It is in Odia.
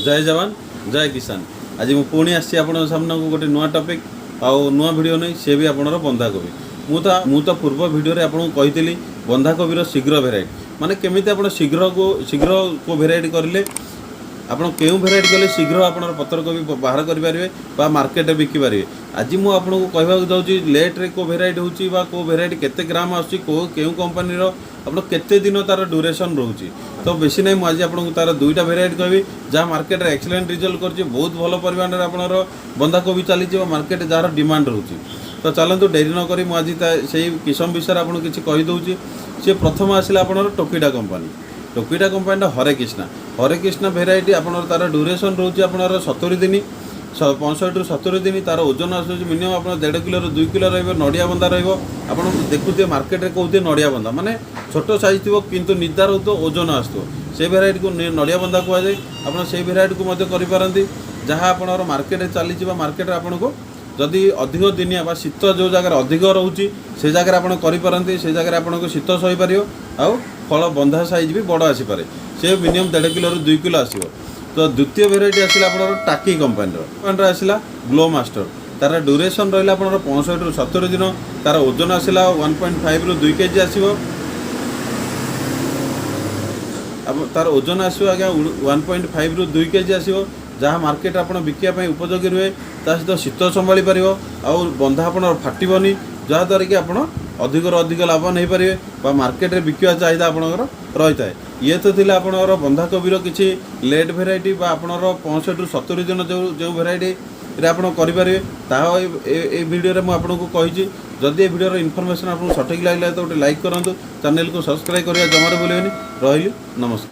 ଜୟ ଯବାନ, ଜୟ କିଷାନ। ଆଜି ମୁଁ ପୁଣି ଆସିଛି ଆପଣଙ୍କ ସାମ୍ନାକୁ ଗୋଟେ ନୂଆ ଟପିକ୍ ଆଉ ନୂଆ ଭିଡ଼ିଓ ନେଇ, ସେ ବି ଆପଣଙ୍କର ବନ୍ଧାକୋବି। ମୁଁ ତ ପୂର୍ବ ଭିଡ଼ିଓରେ ଆପଣଙ୍କୁ କହିଥିଲି ବନ୍ଧାକୋବିର ଶୀଘ୍ର ଭେରାଇଟି, ମାନେ କେମିତି ଆପଣ ଶୀଘ୍ରକୁ ଶୀଘ୍ର କେଉଁ ଭେରାଇଟି କରିଲେ, ଆପଣ କେଉଁ ଭେରାଇଟି କଲେ ଶୀଘ୍ର ଆପଣଙ୍କର ପତ୍ରକୋବି ବାହାର କରିପାରିବେ ବା ମାର୍କେଟରେ ବିକିପାରିବେ। ଆଜି ମୁଁ ଆପଣଙ୍କୁ କହିବାକୁ ଯାଉଛି ଲେଟ୍ରେ କେଉଁ ଭେରାଇଟି ହେଉଛି ବା କେଉଁ ଭେରାଇଟି କେତେ ଗ୍ରାମ ଆସୁଛି, କେଉଁ କମ୍ପାନୀର ଆପଣ କେତେ ଦିନ ତା'ର ଡ୍ୟୁରେସନ୍ ରହୁଛି। ତ ବେଶୀ ନାହିଁ, ମୁଁ ଆଜି ଆପଣଙ୍କୁ ତା'ର ଦୁଇଟା ଭେରାଇଟି କହିବି, ଯାହା ମାର୍କେଟରେ ଏକ୍ସଲେଣ୍ଟ ରିଜଲ୍ଟ କରୁଛି, ବହୁତ ଭଲ ପରିମାଣରେ ଆପଣଙ୍କର ବନ୍ଧାକୋବି ଚାଲିଛି ବା ମାର୍କେଟରେ ଯାହାର ଡିମାଣ୍ଡ ରହୁଛି। ତ ଚାଲନ୍ତୁ, ଡେରି ନ କରି ମୁଁ ଆଜି ତା ସେଇ କିସମ ବିଷୟରେ ଆପଣଙ୍କୁ କିଛି କହିଦେଉଛି। ସେ ପ୍ରଥମ ଆସିଲା ଆପଣଙ୍କର ଟୋକିଟା କମ୍ପାନୀ। ଟୋକିଟା କମ୍ପାନୀର ହରେ କୃଷ୍ଣା। ହରେ କୃଷ୍ଣା ଭେରାଇଟି ଆପଣଙ୍କର ତା'ର ଡ୍ୟୁରେସନ୍ ରହୁଛି ଆପଣଙ୍କର 70 ଦିନ, 65ରୁ 70 ଦିନ। ତା'ର ଓଜନ ଆସୁଛି ମିନିମମ୍ ଆପଣ 1.5 କିଲୋରୁ 2 କିଲୋ ରହିବ। ନଡ଼ିଆ ବନ୍ଧା ରହିବ। ଆପଣ ଦେଖୁଥିବେ, ମାର୍କେଟରେ କହୁଥିବେ ନଡ଼ିଆ ବନ୍ଧା, ମାନେ ଛୋଟ ସାଇଜ୍ ଥିବ କିନ୍ତୁ ନିଦା ରହୁଥିବ, ଓଜନ ଆସୁଥିବ। ସେଇ ଭେରାଇଟିକୁ ନଡ଼ିଆ ବନ୍ଧା କୁହାଯାଏ। ଆପଣ ସେଇ ଭେରାଇଟିକୁ ମଧ୍ୟ କରିପାରନ୍ତି, ଯାହା ଆପଣଙ୍କର ମାର୍କେଟରେ ଚାଲିଛି ବା ମାର୍କେଟରେ ଆପଣଙ୍କୁ ଯଦି ଅଧିକ ଦିନିଆ ବା ଶୀତ ଯେଉଁ ଜାଗାରେ ଅଧିକ ରହୁଛି, ସେ ଜାଗାରେ ଆପଣ କରିପାରନ୍ତି। ସେ ଜାଗାରେ ଆପଣଙ୍କୁ ଶୀତ ସହିପାରିବ ଆଉ ଫଳ ବନ୍ଧା ସାଇଜ୍ ବି ବଡ଼ ଆସିପାରେ। ସେ ମିନିମମ୍ 1.5 କିଲୋରୁ 2 କିଲୋ ଆସିବ। ତ ଦ୍ୱିତୀୟ ଭେରାଇଟି ଆସିଲା ଆପଣଙ୍କର ଟାକି କମ୍ପାନୀର। କମ୍ପାନୀର ଆସିଲା ଗ୍ଲୋ ମାଷ୍ଟର। ତାର ଡ୍ୟୁରେସନ୍ ରହିଲା ଆପଣଙ୍କର 65ରୁ 70 ଦିନ। ତାର ଓଜନ ଆସିଲା 1.5ରୁ 2 କେଜି ଆସିବ। ତାର ଓଜନ ଆସିବ ଆଜ୍ଞା, 1.5ରୁ 2 କେଜି ଆସିବ, ଯାହା ମାର୍କେଟ ଆପଣ ବିକିବା ପାଇଁ ଉପଯୋଗୀ ରୁହେ। ତା ସହିତ ଶୀତ ସମ୍ଭାଳି ପାରିବ ଆଉ ବନ୍ଧା ଆପଣଙ୍କର ଫାଟିବନି, ଯାହାଦ୍ୱାରା କି ଆପଣ ଅଧିକରୁ ଅଧିକ ଲାଭ ନେଇପାରିବେ ବା ମାର୍କେଟରେ ବିକିବା ଚାହିଦା ଆପଣଙ୍କର ରହିଥାଏ। ଇଏ ତ ଥିଲା ଆପଣଙ୍କର ବନ୍ଧାକୋବିର କିଛି ଲେଟ୍ ଭେରାଇଟି ବା ଆପଣଙ୍କର 65ରୁ 70 ଦିନ ଯେଉଁ ଯେଉଁ ଭେରାଇଟିରେ ଆପଣ କରିପାରିବେ, ତାହା ଏଇ ଭିଡ଼ିଓରେ ମୁଁ ଆପଣଙ୍କୁ କହିଛି। ଯଦି ଏ ଭିଡ଼ିଓର ଇନଫର୍ମେସନ୍ ଆପଣଙ୍କୁ ସଠିକ୍ ଲାଗିଲା, ତ ଗୋଟେ ଲାଇକ୍ କରନ୍ତୁ। ଚ୍ୟାନେଲକୁ ସବସ୍କ୍ରାଇବ୍ କରିବା ଜମାରୁ ଭୁଲିବେନି। ରହିଲି, ନମସ୍କାର।